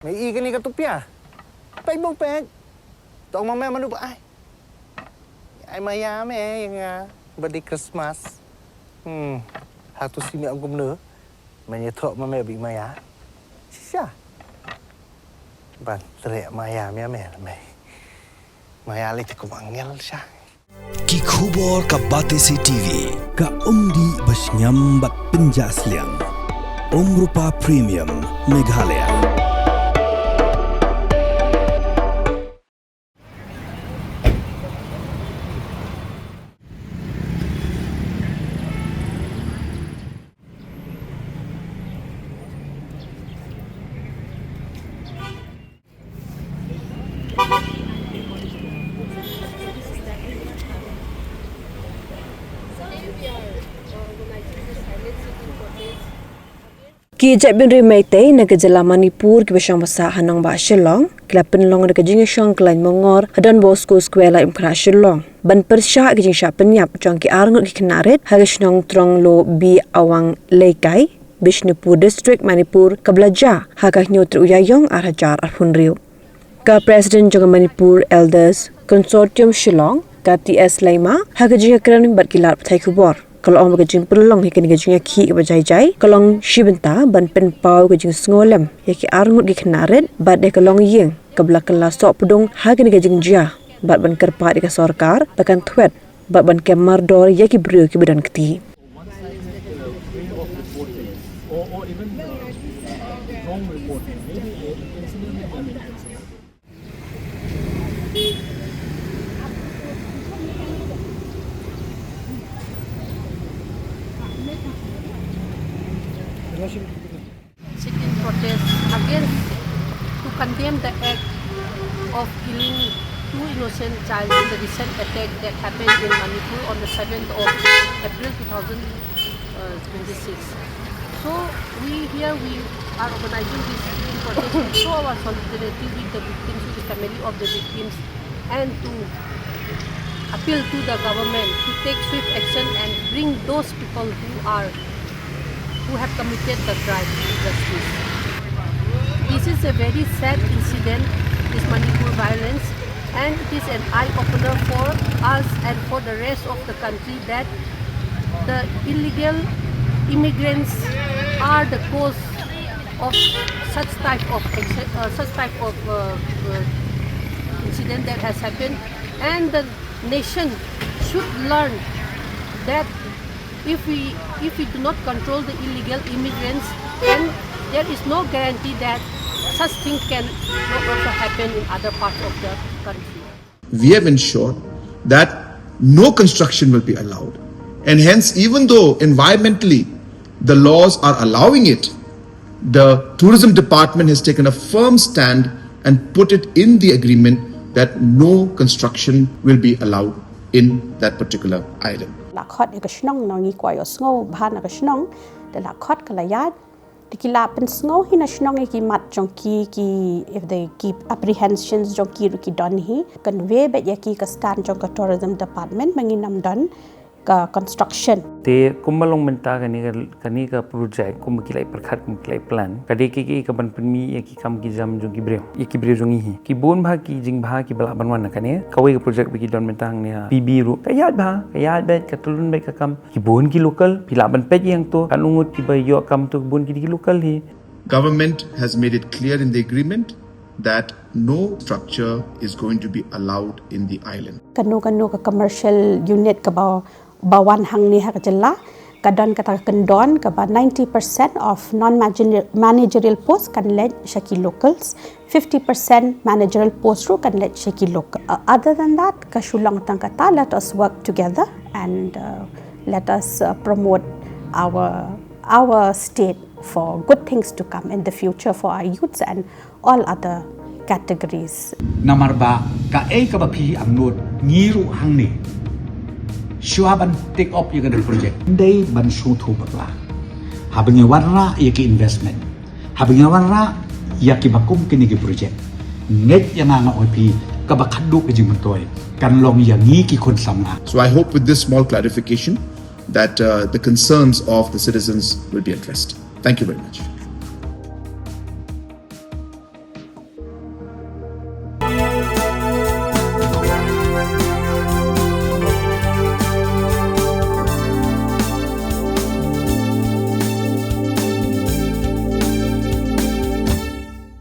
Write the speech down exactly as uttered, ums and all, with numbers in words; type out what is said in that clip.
Me i kane ka tupia. Peit bong peit. Tong ma me manu ba ai. Ai maya me ïa nga. Ba di Christmas. Hmm. Hatu si me ong kumno. Me ïa thok ma me bi maya. Shisha. Ban trek maya me me me. Maya le te kum angel sha. Ki khubor ka Batesi T V. Ka umdih ba shngiam bad pynjah sliang. Umrupa Premium Meghalaya. Ki jaitbynriew Meitei na ka jylla Manipur kiba shong basa ha nongbah Shillong ki la pynlong da ka jingïashong khlaiñ mongor ha Don Bosco Square, Laitumkhrah, Shillong, ban pyrshah ki jingshah pynïap jong ki arngut ki khynnah rit ha ka shnong Trongloi B Awang Leikai, Bishnupur District, Manipur, kaba la jia ha ka hynñiew tarik u Ïaïong ar hajar arphew hynriew. Ka President jong ka Manipur Elders Consortium Shillong, ka T S Laima, ha ka jingïakren bad ki lad pathai khubor, ka la ong ba ka jingpynlong ïa kane ka jingïakhih kaba jai jai ka long shi bynta ban pynpaw ka jingsngewlem ïa ki arngut ki khynnah rit bad ïa ka longïing kaba la kylla sohpdung ha kane ka jingjia, bad ban kyrpad ïa ka sorkar ba kan thwet bad ban kem mardor ïa ki briew kiba don kti. Sit-in protest against, to condemn the act of killing two innocent child in the recent attack that happened in Manipur on the seventh of April two thousand twenty-six. So we here we are organizing this sit-in protest to show our solidarity with the victims, with the family of the victims, and to appeal to the government to take swift action and bring those people who are, who have committed the crime to justice. This is a very sad incident, this Manipur violence, and it is an eye-opener for us and for the rest of the country that the illegal immigrants are the cause of such type of acci-, uh, such type of, uh, uh, incident that has happened, and the nation should learn that if we, if we do not control the illegal immigrants, then there is no guarantee that such thing can not also happen in other parts of the country. We have ensured that no construction will be allowed. And hence, even though environmentally the laws are allowing it, the tourism department has taken a firm stand and put it in the agreement that no construction will be allowed in that particular island. La khot ïa ka shnong, ngi kwah ïohsngew bha na ka shnong, da la khot ka la ïaid. Te ki la pynsngew hi na shnong ïa ki mat jong ki, ki, if the, ki apprehensions jong ki ruh ki don hi. Convey beit ïa ki ka stand jong ka tourism department ba ngin ym don ka construction. Te kumba long mynta kane ka, kane ka project, kumba ki la pyrkhat, kumba ki la plan, ka dei ka, ka, ka ban pynmih ïa ki kam ki jam jong ki briew, ïa ki briew jong ngi hi. Ki bun bha ki jingbha kiba lah ban wan na kane. Kawei ka project ba ki don mynta hangne ha P B ruh, ka ïaid bha, ka ïaid beit, ka tyllun beit ka kam. Ki bun ki local, phi lah ban peit ïa to, katno ngut kiba ïoh kam to, ki bun ki dei ki local hi. Government has made it clear in the agreement that no structure is going to be allowed in the island. Kano kano ka commercial unit kaba, ba wan hangne ha ka jylla, ka don kata ka kyndon kaba ninety percent of non-managerial post kan leit sha ki locals, fifty percent managerial post ruh kan leit sha ki local. Uh, other than that, ka shu long tang kata, let us work together and, uh, let us, uh, promote our, our state for good things to come in the future for our youths and all other categories. Namar ba kaei kaba phi angnud, ngi ruh hangne, shuwa ban take up ïa kane ka project, dei ban sngewthuh bakla. Haba ngi wanrah ïa ki investment, haba ngi wanrah ïa kiba kum kine ki project, ngeit ïa nga, nga ong ïa phi, kaba khadduh ka jingmyntoi kan long ïa ngi ki khun samla. So I hope with this small clarification that, uh, the concerns of the citizens will be addressed. Thank you very much.